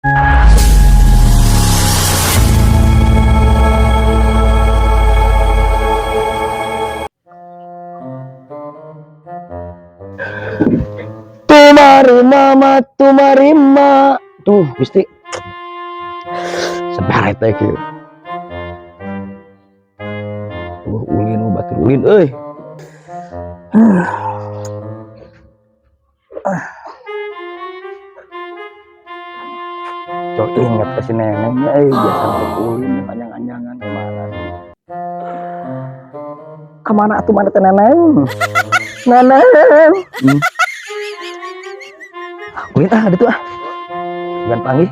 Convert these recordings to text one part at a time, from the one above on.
Tumarima ma tumarima. Tuh, Gusti. Sabar teh kieu. Tuh ulin batur ulin euy. Cok inget ke si neneknya euy, biasa ulin anjang-anjangan kemana. Kemana atuh mana teh neneng? Neneng. Ulin ah, ada tuh ah. Jangan panggil.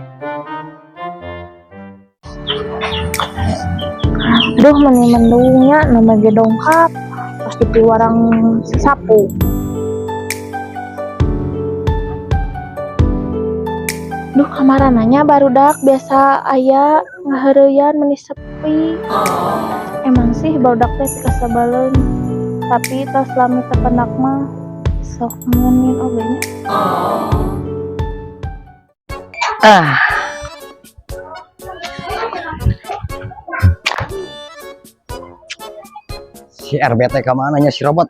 Duh, meni mendungnya nama ge dongkap pasti piwarang sapu. Duh, kamarananya barudak biasa aya ngaheureuyan meni sepi. Emang sih barudak teh pikasebeleun, tapi tos lami tepenak mah sok ngeungeun oge nya. Ah. Si RBT kemana nya si robot?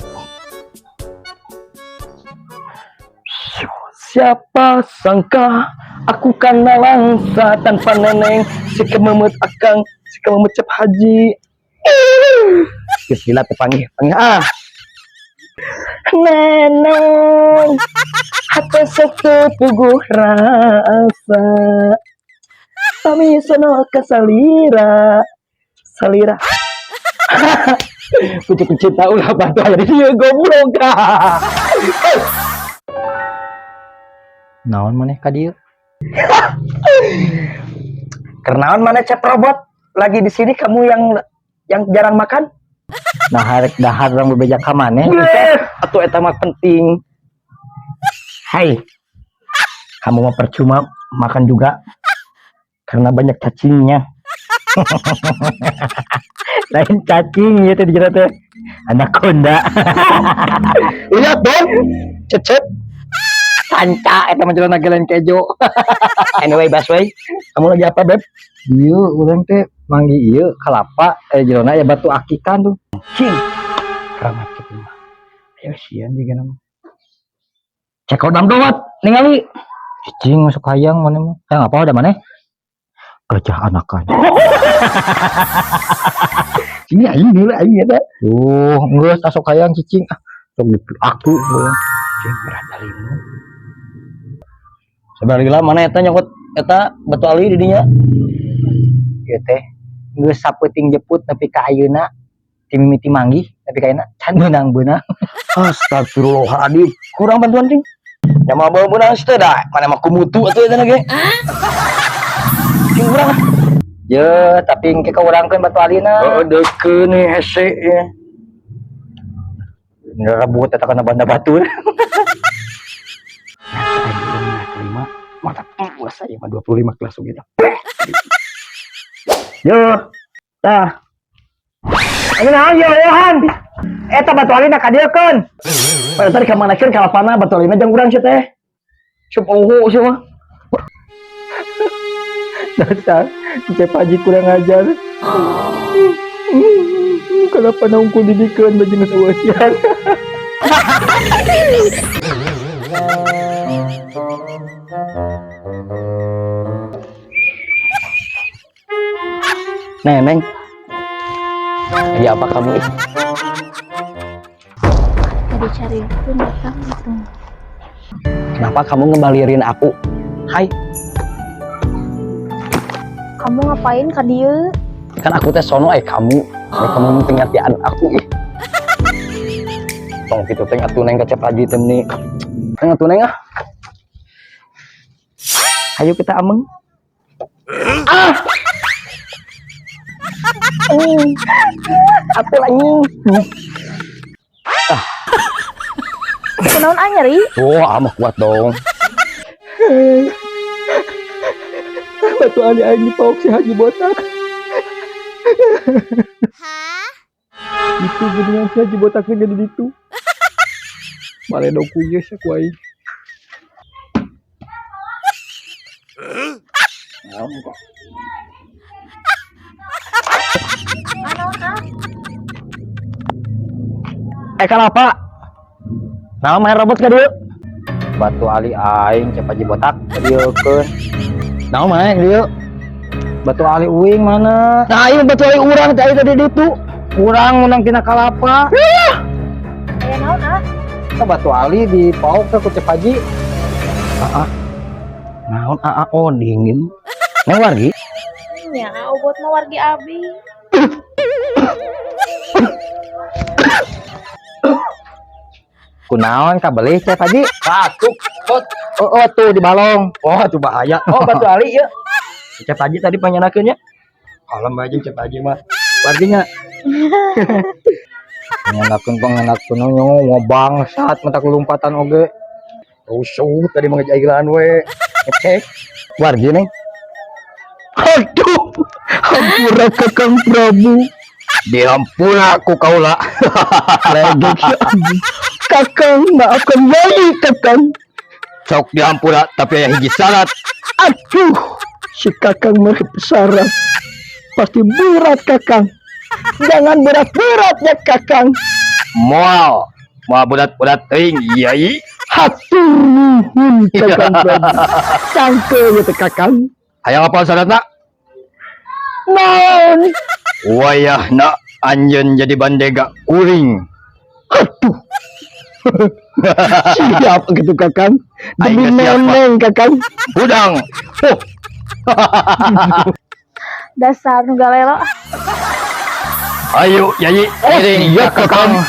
Siapa sangka aku kan nalangsa tanpa neneng, si kememut akang, si kememut cep haji. Geus gila teh panggih, panggih ah. Neneng, hate sok teu puguh rasa. Pami sono kasalira, salira. Kucing cinta ulah batu aya di dieu goblok. Naon maneh ka dieu? Kenaon mana cep robot? Lagi di sini kamu yang jarang makan? Nah, harek dahar urang bebeja ka maneh. Atuh eta mah penting. Hai. Kamu mah percuma makan juga karena banyak cacingnya. Lain cacing ieu teh dikira teh anaconda. Lihat dong, cecep. Sanca eta mah jelema lain kejo. Anyway, Basway, kamu lagi apa, Beb? Ieu urang teh manggih ieu kalapa jerona aya batu akikan tuh. Cing. Keramat kitu mah. Ayo sieun juga nama. Cek kodam dowat ningali. Cicing masuk hayang maneh mah. Hayang apa udah maneh? Gajah anakan. Ini aing dulu aing eta. Tuh, geus asok hayang cicing ah. Sok aku gua. Cing berada lima. Sabar mana eta nyokot eta batu ali di dinya. Ieu teh geus sapeuting jeput nepi ka ayeuna ti mimiti manggih nepi ka ayeuna can beunang-beunang. Astagfirullahaladzim. Kurang bantuan cing. Ya mah beunang sih teh da. Mana mah kumutu atuh eta ge. Cing kurang. Ye, tapi engke ka urangkeun batu alina. Heeh, deukeun nih hese ya. Rebut eta kana banda batur. Nah, kelima mata puasa ya mah 25 kelas oge dah. Yo, tah. Ini naon yo Yohan? Eta batu alina kadieukeun. Pada tadi kamanakeun kalapana batu alina jang urang sia teh. Sup oho sia mah. Dasar, Cep Haji kurang ajar. Kenapa naungku dibikeun baju geus eueusian. Neneng. Lagi apa kamu ih? Tadi cari itu datang gitu. Kenapa kamu ngebalirin aku? Hai. Kamu ngapain ka dieu? Kan aku teh sono kamu. Kamu pengertian aku ih. Tong kitu teh atuh neng ka Cep Haji teh meni. Neng atuh neng ah. Ayo kita ameng. Ah. Aku lagi. Ah. Kunaon ah nyeri? Oh, amah kuat dong. Batu ali aing dipaok si Haji Botak. Hah? Itu geningan si Haji Botak teh gede ditu. Maledog ku ieu sia ku aing. Naon eta? Anu ah. Eh kalapa? Naon main robot ka dieu? Batu ali aing Cep Haji botak dieukeun. Naon main dieu? Batu ali uing mana? Nah, ieu batu ali urang teh tadi ditu. Urang menang tina kalapa. Aya naon ah? Ka batu ali dipaok teh ku Cep Haji. Aa. Naon aa oding. Neng wargi? Nya, obat mah wargi abi. Kunaon kabeli Cep Haji? Batuk. Bot. Oh, oh tuh di balong. Oh, itu bahaya. Oh, batu ali ya. Cep Haji tadi panyanakeun nya. Kalem aja Cep Haji mah. Warginya. Ngenakeun pangenakeun nyo bangsat mentak lompatan oge. Rusuh tadi mah ngejailan we. Ngecek. Wargi neng. Aduh, hampura Kakang Prabu. Dihampura ku kaula. Ledek ya. Kakang, maafkan bayi Kakang. Sok dihampura tapi aya hiji syarat. Aduh, si Kakang mah syarat. Pasti berat Kakang. Jangan berat-berat ya Kakang. Moal, moal berat-berat teuing yai. Hatur nuhun Kakang Prabu. Sangke ya teh Kakang. Hayang apa syaratna? Naon? Wayahna anjeun jadi bandega kuring. Aduh. Siap gitu Kakang. Demi neneng Kakang. Udang. Oh. Dasar nu galelo. Ayo yai, iring ya Kakang.